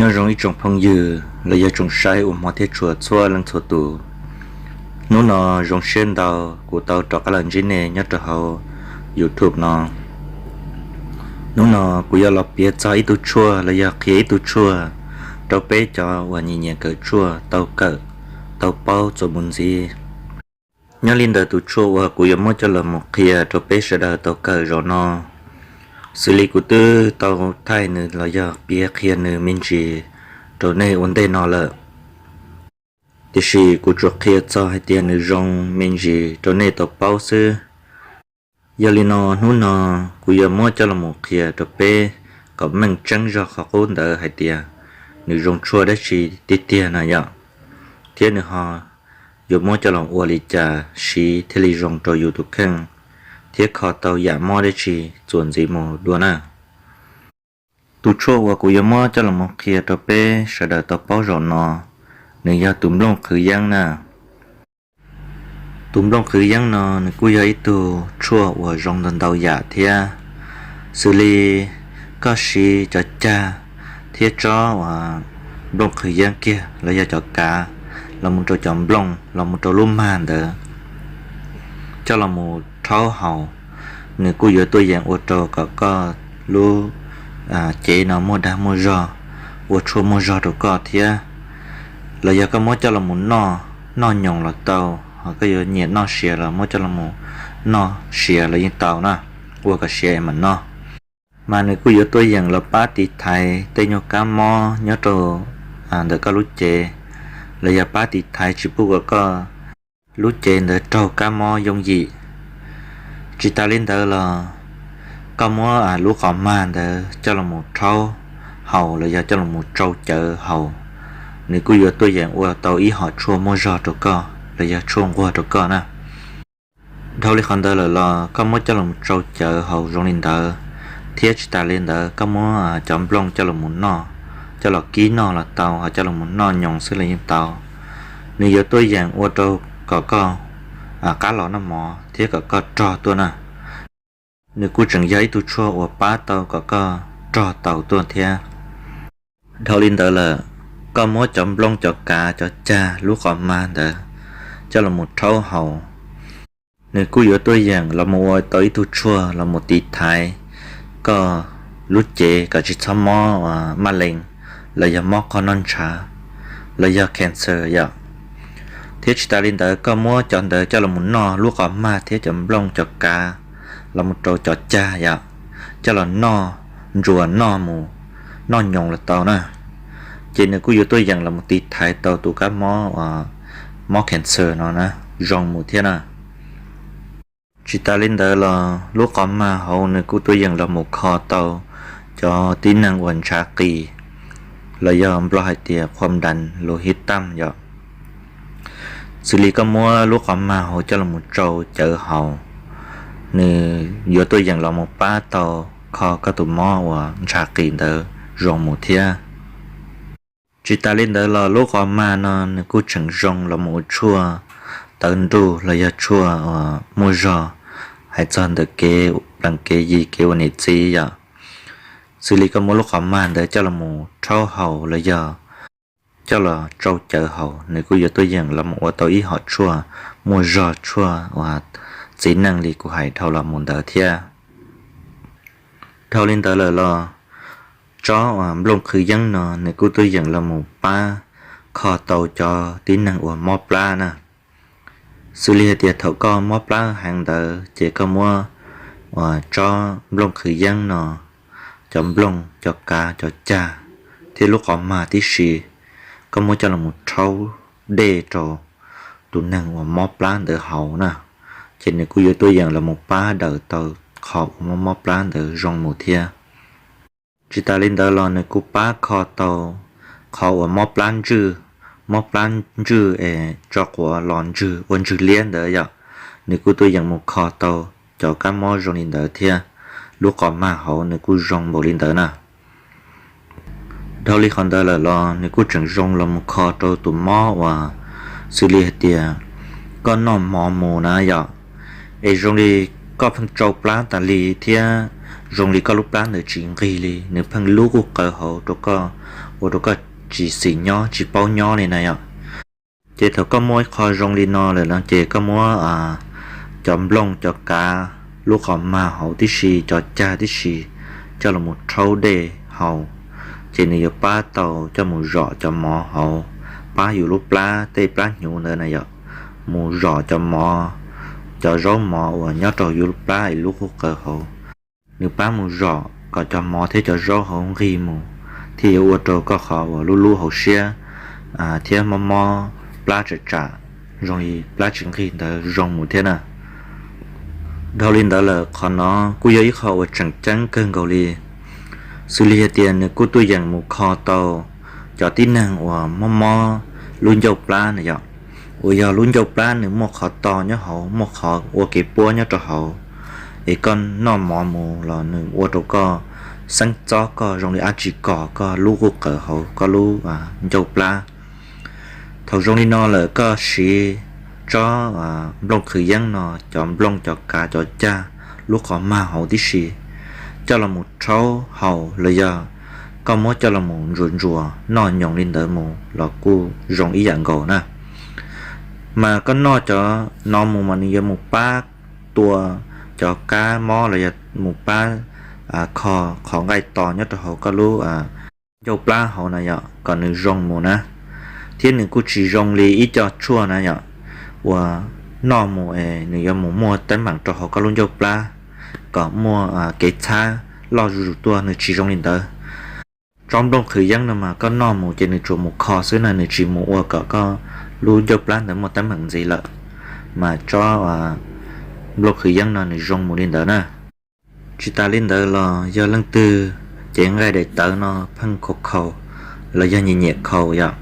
Nyob zoo ib tsoom phooj ywg los yog tsoom saib uas hmov thiab tshua txhua leej txhua tus. Hnub no zoo siab ntau kuv tau rov qab los ntsib nej nyob rau hauv YouTube no. Hnub no kuv yuav los piav txog ib tug tshuaj los yog qhia ib tug tshuaj rau peb cov uas nyiam nyiam kawm tshuaj tau kawm, tau paub txuas mus ntxiv. Nyob li ntawm tus tshuaj uas kuv yuav muab coj los mus qhia rau peb sawv daws tau kawm zaum no, xws li kuv twb tau thaij nws los yog piav qhia nws me ntsis rau nej ua ntej no lawm, tiam sis kuv tsuas qhia txog hais tias nws zoo me ntsis rau nej tau paub xwb. Yog li no hnub no kuv yuav muab coj los mus qhia rau peb kom meej tseeb zog qhov qub ntawd hais tias nws zoo tshuaj dab tsi tiag tiag no yom, thiab nws ho yuav muab coj los ua li cas siv thiaj li zoo rau yus tus kheej, thiab kho tau yam mob dab tsi txuas ntxiv mus dua na. Tus tshuaj uas kuv yuav muab coj los mus qhia rau peb sawv daws tau paub zaum no, nws yog tus nplooj qhwv yeeb na. Tus nplooj qhwv yeeb no nws kuj yog ib tug tshuaj uas zoo ntau ntau yam thiab, xws li koj siv cov cag thiab tsob uas nplooj qhwv yeeb kiag los yog cov kav los mus rau cov nplooj los mus rau lub mag ntawd coj los mus rhaub haus, nws kuj yuav tuaj yeem ua rau kom koj lub cev no muaj dag muaj zog, ua tshuaj muaj zog rau koj thiab. Los yog koj muab coj los mus noj, noj nyoos los tau, ho koj yuav nyiam noj siav los muab coj los mus noj siav los yeej tau na, ua kom siav es mam noj. Mas nws kuj yuav tuaj yeem los pab tiv thaiv tej nyuag kab mob nyob rau ntawm koj lub cev, los yog pab tiv thaiv tsis pub kom koj lub cev ntawd raug kab mob yooj yim. Tsis tas li ntawd los koj muab lub qhov mag ntawd coj los mus rhaub haus los yog coj los mus tsau cawv haus, nws kuj yuav tuaj yeem ua tau ib hom tshuaj muaj zog rau koj los yog tshuaj nquag rau koj na. Dhau li qhov ntawd lawm los koj muab coj los mus tsau cawv haus zoo li ntawd, thiab tsis tas li ntawd koj muab cov nplooj coj los mus noj, coj los kib noj los tau, ho coj los mus noj nyoos xwb los yeej tau. Nws yuav tuaj yeem ua rau kom koj qab los noj mov thiab kom koj rog tuaj na. Nws kuj tseem yog ib tug tshuaj uas pab tau kom koj rog taus tuaj thiab. Dhau li ntawd lawm, koj muab cov nplooj cov kav cov cag lub qhov mag ntawd coj los mus rhaub haus, nws kuj yuav tuaj yeem los mus ua tau ib tug tshuaj los mus tiv thaiv koj lub cev kom tsis txhob mob maj lees los yog mob qhov noj ntshav los yog cancer yom. Thiab tsis tas li ntawd koj muab cov ntawd coj los mus noj lub qhov mag thiab cov nplooj cov kav los mus rau cov cag yom, coj los noj ntsuas noj mus, noj nyoos los tau na. Ces nws kuj yuav tuaj yeem los mus tiv thaiv tau tus kab mob, mob cancer no na, zoo mus thiab na. Tsis tas li ntawd los lub qhov mag hauv nws kuj tuaj yeem los mus kho tau cov tib neeg uas ntshav qis los yog Nplog hais tias khuam das lus hib tam yom. Xws li koj muab lub qhov mag hauv coj los mus tsau cawv haus, nws yuav tuaj yeem los mus pab tau kho koj tus mob uas ntshav qis ntawd zoo mus thiab. Tsis tas li ntawd los lub qhov mag no nws kuj tseem zoo los mus ua tshuaj tawv nruj los yog tshuaj uas muaj zog hais txog ntawm kev plees kev yi kev ua niam txiv yom. Xws li koj muab lub qhov mag ntawd coj los mus rhaub haus los yog coj los tsau cawv haus, nws kuj yuav tuaj yeem los mus ua tau ib hom tshuaj muaj zog tshuaj uas txiv neej li kuv hais dhau los mus ntawd thiab. Dhau li ntawd lawm los tsob uas nplooj qhwv yeeb no nws kuj tuaj yeem los mus pab kho tau cov tib neeg uas mob plab na. Xws li hais tias thaum koj mob plab heev ntawd ces koj muab uas tsob nplooj qhwv yeeb no, cov nplooj, cov kav, cov cag thiab lub qhov mag tib si, koj muab coj los mus rhaub dej rau tus neeg uas mob plab ntawd haus na, ces nws kuj yuav tuaj yeem los mus pab daws tau qhov uas mob mob plab ntawd zoo mus thiab. Tsis tas li ntawd los nws kuj pab kho tau qhov uas mob plab ntswj, mob plab ntswj es tso quav los ntswg ua ntswg liab ntawd yom, nws kuj tuaj yeem mus kho tau cov kab mob zoo li ntawd thiab. Lub qhov mag hauv nws kuj zoo npaum li ntawd na. Dhau li qhov ntawd lawm los nws kuj tseem zoo los mus kho rau tus mob uas xws li hais tias koj noj mov mus na yom, es zoo li koj pheej tsau plab tas li thiab zoo li koj lub plab ntawd tsis nqig li, nws pheej lub quj qaws hauv rau koj ua rau koj tsis xis nyob tsis paub nyob li na yom. Ces thaum koj muaj ib qho zoo li no lawm no ces koj muab cov nplooj cov kav, lub qhov mag hauv tib si, cov cag tib si, coj los rhaub dej haus, ces nws yuav pab tau coj mus zom cov mov hauv, pab yus lub plab, tej plab hnyuv ntawd na yom, mus zom cov mov, cov zaub mov uas nyob rau yus lub plab es lub qub qawv hauv. Nws pab mus zom kom cov mov thiab cov zaub hauv nqig mus, thiaj yuav ua rau koj qhov uas lub lub hauv siab thiab mob mob plab tsam tsam, zoo li plab tsis nqig ntawd zoo mus thiab na. Dhau li ntawd lawm qhov no kuj yog ib qho uas tseem ceeb kawg nkaus li, xws li hais tias nws kuj tuaj yeem mus kho tau cov tib neeg uas mob mob lub ncauj plab na yom, uas yog lub ncauj plab nws muaj qhov to nyob hauv, muaj qhov ua kev puab nyob rau hauv, es koj noj mov mus los nws ua rau koj xeeb txob koj zoo li dab tsi kos koj lub qub qawv hauv, koj lub ncauj plab. Thaum zoo li no lawm koj siv tsob nplooj qhwv yeeb no, cov nplooj cov kav cov cag, lub qhov mag hauv tib si, coj los mus rhaub haus los yog koj muab coj los mus ntsuas ntsuas noj nyoos li ntawd mus los kuj zoo ib yam nkaus na. Mas koj noj cov no mus mas nws yuav mus pab tua cov kab mob los yog mus pab kho qhov nqaij to nyob rau hauv koj lub ncauj plab hauv na yom, kom nws zoo mus na. Thiab nws kuj tsis zoo li ib co tshuaj na yom, uas noj mus es nws yuav mus muaj teeb meem rau hauv koj lub ncauj plab, kom muaj kev txhab loj zuj zus tuaj, nws tsis zoo li ntawd. Tsob nplooj qhwv yeeb no mas koj noj mus ces nws tsuas mus kho xwb na, nws tsis mus ua kom koj lub ncauj plab ntawd muaj teeb meem ntxiv lawm. Mas tsob nplooj qhwv yeeb no nws zoo mus li ntawd na. Tsis tas li ntawd los yog leej twg cev nqaij daim tawv no pheej khaus khaus los yog nyiam nyiam khaus yom,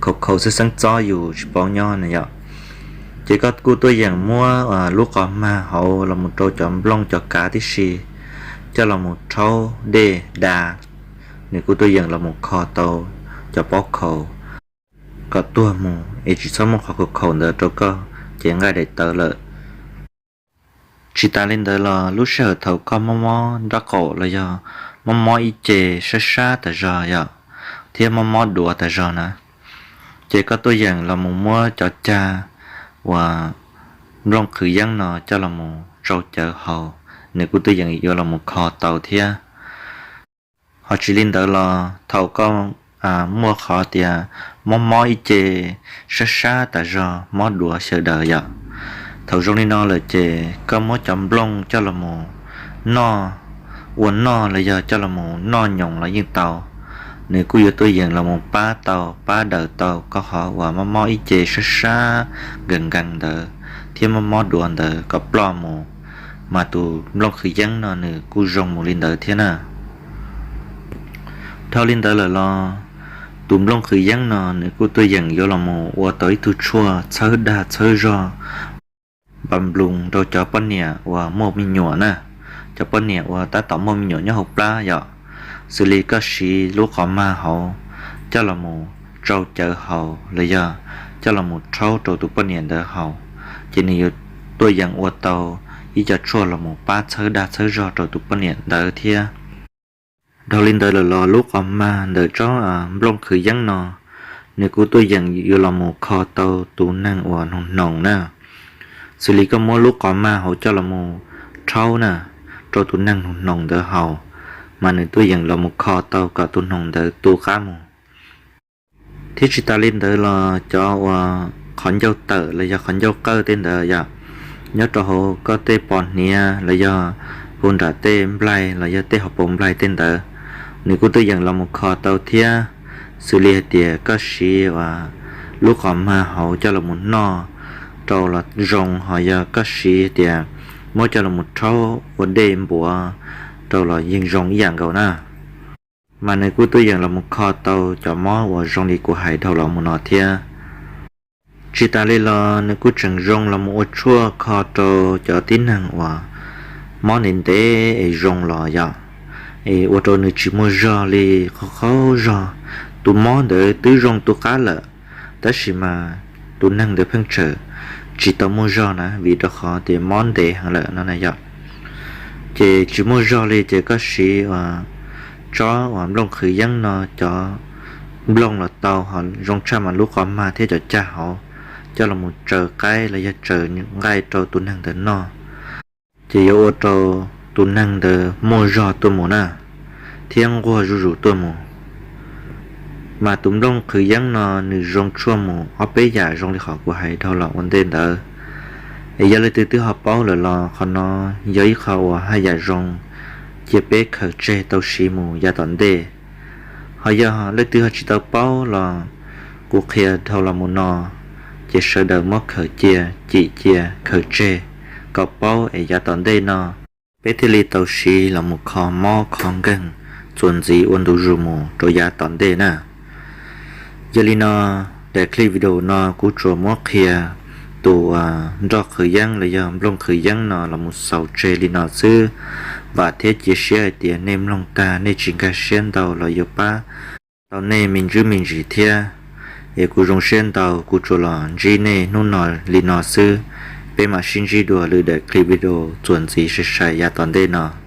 khaus khaus xwb xeeb txob yus tsis paub nyob na yom, ces koj kuj tuaj yeem muab lub qhov mag hauv los mus rau cov nplooj cov kav tib si, coj los mus rhaub dej da, nws kuj tuaj yeem los mus kho tau cov pob khaus kom tuag mus es tsis txhob muaj qhov khaus khaus ntawd rau koj cev nqaij daim tawv lawm. Tsis tas li ntawd los lub sij hawm thaum koj mob mob nraub qaum los yog mob mob ib ce sab sab tas zog yom, thiab mob mob duav tas zog na, ces koj tuaj yeem los mus muab cov cag uas nplooj qhwv yeeb no coj los mus tsau cawv haus, nws kuj tuaj yeem yuav los mus kho tau thiab. Ho tsis li ntawd los thaum koj muaj qhov tias mob mob ib ce sab sab tas zog, mob duav xyaw daws yom, thaum zoo li no lawm ces koj muab cov nplooj coj los mus noj, ua noj los yog coj los mus noj nyoos los yeej tau. Nws kuj yuav tuaj yeem los mus pab tau, pab daws tau koj qhov uas mob mob ib ce sab sab nkees nkees ntawd thiab mob mob duav ntawd kom ploj mus, mas tus nplooj qhwv yeeb no nws kuj zoo mus li ntawd thiab na. Dhau li ntawd lawm los tus nplooj qhwv yeeb no nws kuj tuaj yeem yuav los mus ua tau ib tug tshuaj txhawb dag txhawb zog npas nploos rau cov poj niam uas muaj me nyuam na, cov poj niam uas tab tom muaj me nyuam nyob hauv plab yom, xws li koj siv lub qhov mag hauv coj los mus tsau cawv haus los yog coj los mus rhaub rau tus poj niam ntawd haus, ces nws yuav tuaj yeem ua tau ib co tshuaj los mus pab txhawb dag txhawb zog rau tus poj niam ntawd thiab. Dhau li ntawd lawm los lub qhov mag ntawm tsob nplooj qhwv yeeb no, nws kuj tuaj yeem yuav los mus kho tau tus neeg uas hnoos hnoos na. Xws li koj muab lub qhov mag hauv coj los mus rhaub na, rau tus neeg hnoos hnoos ntawd haus, mas nws tuaj yeem los mus kho tau kom tus hnoos ntawd tu qab mus. Thiab tsis tas li ntawd los cov uas qhov ncauj tawm los yog qhov ncauj qawj tej ntawd yom, nyob rau hauv koj tej pos hniav los yog puag nram tej nplaig los yog tej hauv paus nplaig tej ntawd, nws kuj tuaj yeem los mus kho tau thiab. Xws li hais tias koj siv uas lub qhov mag hauv coj los mus noj rau los zoo, ho yog koj siv tias muab coj los mus rhaub ua dej npuav rau los yeej zoo ib yam nkaus na. Mas nws kuj tuaj yeem los mus kho tau cov mob uas zoo li kuv hais dhau los mus no thiab. Tsis tas li los nws kuj tseem zoo los mus ua tshuaj kho rau cov tib neeg uas mob ntev ntev es zoo los yom, es ua rau nws tsis muaj zog li, qaug qaug zog. Tus mob ntawd twb zoo tu qab lawm, tab sis mas tus neeg ntawd pheej tseem tsis tau muaj zog na, vim rau qhov tias mob ntev heev lawm no na yom. Ces tsis muaj zog li ces koj siv uas tsob uas nplooj qhwv yeeb no cov nplooj los tau, ho zoo tshaj mas lub qhov mag thiab cov cag hauv coj los mus tsaws qaib los yog tsaws nqaij rau tus neeg ntawd noj, ces yuav ua rau tus neeg ntawd muaj zog tuaj mus na, thiab nquag zuj zus tuaj mus. Mas tus nplooj qhwv yeeb no nws zoo tshuaj mus ob peb yam zoo li qhov kuv hais dhau los ua ntej ntawd. Es yog leej twg twb ho paub lawm los qhov no yog ib qho uas haj yam zoo cia peb khaws tseg tau siv mus yav tom ntej. Ho yog leej twg ho tsis tau paub los kuv qhia dhau los mus no, ces sawv daws muab khaws cia, cim cia, khaws tseg kom paub es yav tom ntej no peb thiaj li tau siv los mus kho mob kho nkeeg txuas ntxiv ua ntu zus mus rau yav tom ntej na. Yog li no, daim clip video no kuv tsuas muab qhia tus nroj qhwv yeeb los yog nplooj qhwv yeeb no los mus xaus tseg li no xwb. Vam thiab cia siab hais tias nej mloog tag nej tsis nkag siab ntau los yuav pab tau nej me ntsis me ntsis thiab. Es kuv zoo siab ntau, kuv tsuas los ntsib nej hnub no li no xwb. Peb mam sib ntsib dua lwm daim clip video txuas ntxiv sai sai yav tom ntej no.